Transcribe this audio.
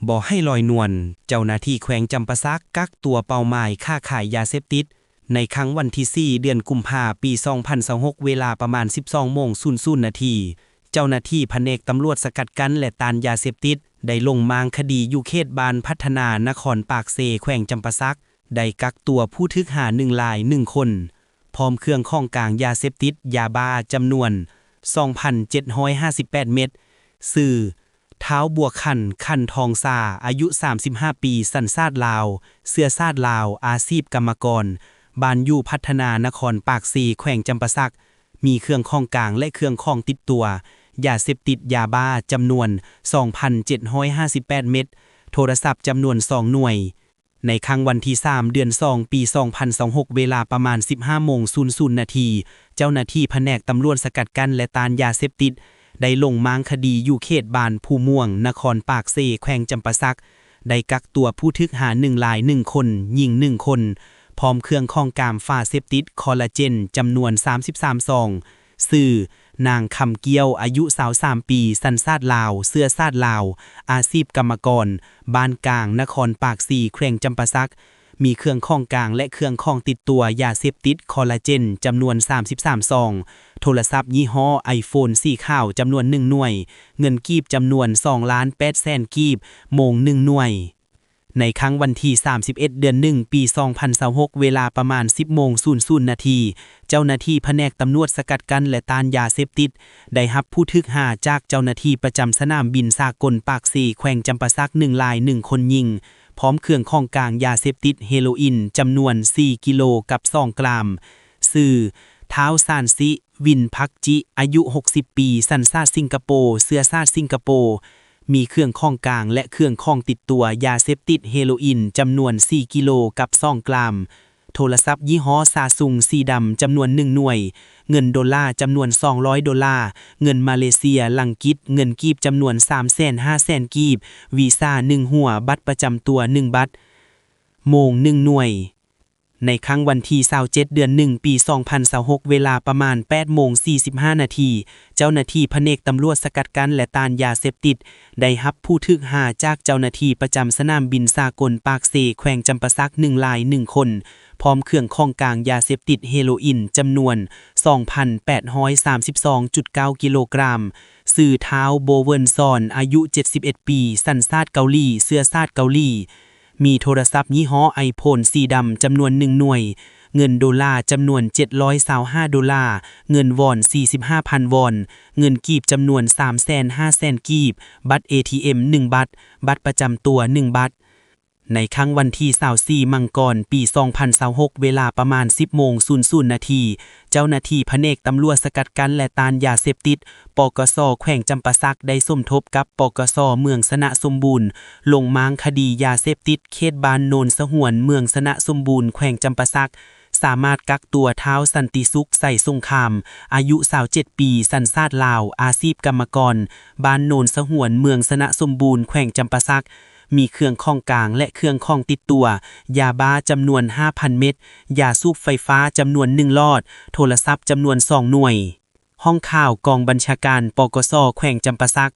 ບໍ່ໃຫ້ລອຍນວນ. ເຈົ້າໜ້າທີ່ແຂວງຈຳປາສັກກັກຕົວເປົ້າໝາຍຄ້າຂາຍຢາເສບຕິດ. ໃນຄ່ຳວັນທີສີ່ ເດືອນກຸມພາ ປີສອງພັນຊາວຫົກ ເວລາປະມານສິບສອງໂມງສູນນາທີ, ເຈົ້າໜ້າທີ່ພະແນກຕຳຫຼວດສະກັດກັ້ນ ແລະ ຕ້ານຢາເສບຕິດ ໄດ້ລົງມ້າງຄະດີຢູ່ເຂດບ້ານພັດທະນາ ນະຄອນປາກເຊ ແຂວງຈຳປາສັກ, ໄດ້ກັກຕົວຜູ້ຖືກຫາໜຶ່ງລາຍ ໜຶ່ງຄົນ, ພ້ອມເຄື່ອງຂອງກາງຢາເສບຕິດ ຢາບ້າຈຳນວນສອງພັນເຈັດຮ້ອຍຫ້າສິບແປດເມັດ, ຊື່ ທ້າວ ບົວຂັນ ຂັນທອງຊາ ອາຍຸສາມສິບຫ້າປີ, ສັນຊາດລາວ, ເຊື້ອຊາດລາວ, ອາຊີບກຳມະກອນ, ບ້ານຢູ່ພັດທະນາ ນະຄອນປາກເຊ ແຂວງຈຳປາສັກ, ມີເຄື່ອງຂອງກາງ ແລະ ເຄື່ອງຂອງຕິດຕົວ ຢາເສບຕິດ ຢາບ້າ ຈຳນວນສອງພັນເຈັດຮ້ອຍຫ້າສິບແປດເມັດ, ໂທລະສັບຈຳນວນສອງໜ່ວຍ. ໃນຄ່ຳວັນທີສາມ ເດືອນສອງ ປີສອງພັນຊາວຫົກ ເວລາປະມານສິບຫ້າໂມງສູນນາທີ, ເຈົ້າໜ້າທີ່ພະແນກຕຳຫຼວດສະກັດກັ້ນ ແລະ ຕ້ານຢາເສບຕິດ ໄດ້ລົງມ້າງຄະດີຢູ່ເຂດບ້ານພູມ່ວງ ນະຄອນປາກເຊ ແຂວງຈຳປາສັກ, ໄດ້ກັກຕົວຜູ້ຖືກຫາໜຶ່ງລາຍ ໜຶ່ງຄົນ, ຍິງໜຶ່ງຄົນ, ພ້ອມເຄື່ອງຂອງກາງຢາເສບຕິດ ຄໍລາເຈນ ຈຳນວນສາມສິບສາມຊອງ, ຊື່ ນາງ ຄຳກ້ຽວ ອາຍຸຊາວສາມປີ, ສັນຊາດລາວ, ເຊື້ອຊາດລາວ, ອາຊີບກຳມະກອນ, ບ້ານກາງ, ນະຄອນປາກເຊ, ແຂວງຈຳປາສັກ, ມີເຄື່ອງຂອງກາງ ແລະ ເຄື່ອງຂອງຕິດຕົວຢາເສບຕິດ ຄໍລາເຈນ ຈຳນວນສາມສິບສາມຊອງ, ໂທລະສັບຍີ່ຫໍ້ໄອໂຟນສີຂາວ ຈຳນວນໜຶ່ງໜ່ວຍ, ເງິນກີບຈຳນວນສອງລ້ານແປດແສນກີບ, ໂມງໜຶ່ງໜ່ວຍ. ໃນຄ່ຳວັນທີສາມສິບເອັດ ເດືອນໜຶ່ງ ປີສອງພັນຊາວຫົກ ເວລາປະມານສິບໂມງສູນນາທີ, ເຈົ້າໜ້າທີ່ພະແນກຕຳຫຼວດສະກັດກັ້ນ ແລະ ຕ້ານຢາເສບຕິດ ໄດ້ຮັບຜູ້ຖືກຫາຈາກເຈົ້າໜ້າທີ່ປະຈຳສະໜາມບິນສາກົນປາກເຊ ແຂວງຈຳປາສັກ ໜຶ່ງລາຍ ໜຶ່ງຄົນຍິງ, ພ້ອມເຄື່ອງຂອງກາງຢາເສບຕິດເຮໂລອິນ ຈຳນວນສີ່ກິໂລກັບສອງກຣາມ, ຊື່ ທ້າວ ຊານຊິ ວິນພັກຈິ ອາຍຸຫົກສິບປີ, ສັນຊາດສິງກະໂປ, ເຊື້ອຊາດສິງກະໂປ, ມີເຄື່ອງຂອງກາງ ແລະ ເຄື່ອງຂອງຕິດຕົວຢາເສບຕິດເຮໂລອິນ ຈຳນວນສີ່ກິໂລກັບສອງກຣາມ, ໂທລະສັບຍີ່ຫໍ້ຊາຊຸງສີດຳ ຈຳນວນໜຶ່ງໜ່ວຍ, ເງິນໂດລາຈຳນວນສອງຮ້ອຍໂດລາ, ເງິນມາເລເຊຍ, ລັງກິດ, ເງິນກີບຈຳນວນສາມແສນຫ້າແສນກີບ, ວີຊາໜຶ່ງຫົວ, ບັດປະຈຳຕົວໜຶ່ງບັດ, ໂມງໜຶ່ງໜ່ວຍ. ໃນຄ່ຳວັນທີຊາວເຈັດ ເດືອນໜຶ່ງ ປີສອງພັນຊາວຫົກ ເວລາປະມານແປດໂມງສີ່ສິບຫ້ານາທີ, ເຈົ້າໜ້າທີ່ພະແນກຕຳຫຼວດສະກັດກັ້ນ ແລະ ຕ້ານຢາເສບຕິດ ໄດ້ຮັບຜູ້ຖືກຫາຈາກເຈົ້າໜ້າທີ່ປະຈຳສະໜາມບິນສາກົນປາກເຊ ແຂວງຈຳປາສັກ ໜຶ່ງລາຍ ໜຶ່ງຄົນ, ພ້ອມເຄື່ອງຂອງກາງຢາເສບຕິດເຮໂລອິນ ຈຳນວນສອງພັນແປດຮ້ອຍສາມສິບສອງຈຸດເກົ້າກິໂລກຣາມ, ຊື່ ທ້າວ ໂບເວີນຊອນ ອາຍຸເຈັດສິບເອັດປີ, ສັນຊາດເກົາຫຼີ, ເຊື້ອຊາດເກົາຫຼີ. ມີໂທລະສັບຍີ່ຫໍ້ໄອໂຟນສີດຳຈຳນວນໜຶ່ງໜ່ວຍ, ເງິນໂດລາຈຳນວນເຈັດຮ້ອຍຊາວຫ້າໂດລາ, ເງິນວອນສີ່ສິບຫ້າພັນວອນ, ເງິນກີບຈຳນວນສາມແສນຫ້າແສນກີບ, ບັດເອທີເອັມໜຶ່ງບັດ, ບັດປະຈຳຕົວໜຶ່ງບັດ. ໃນຄ່ຳວັນທີຊາວສີ່ ມັງກອນ ປີສອງພັນຊາວຫົກ ເວລາປະມານສິບໂມງສູນນາທີ, ເຈົ້າໜ້າທີ່ພະແນກຕຳຫຼວດສະກັດກັ້ນ ແລະ ຕ້ານຢາເສບຕິດ ປກສ ແຂວງຈຳປາສັກ ໄດ້ສົມທົບກັບ ປກສ ເມືອງຊະນະສົມບູນ ລົງມ້າງຄະດີຢາເສບຕິດເຂດບ້ານໂນນສະຫວນ ເມືອງຊະນະສົມບູນ ແຂວງຈຳປາສັກ, ສາມາດກັກຕົວທ້າວ ສັນຕິສຸກ ໄຊສົງຄາມ ອາຍຸຊາວເຈັດປີ, ສັນຊາດລາວ, ອາຊີບກຳມະກອນ, ບ້ານໂນນສະຫວນ ເມືອງຊະນະສົມບູນ ແຂວງຈຳປາສັກ, ມີເຄື່ອງຂອງກາງ ແລະ ເຄື່ອງຂອງຕິດຕົວ, ຢາບ້າຈຳນວນຫ້າພັນເມັດ, ຢາສູບໄຟຟ້າຈຳນວນໜຶ່ງຫຼອດ, ໂທລະສັບຈຳນວນສອງໜ່ວຍ. ຫ້ອງຂ່າວກອງບັນຊາການ ປກສ ແຂວງຈຳປາສັກ.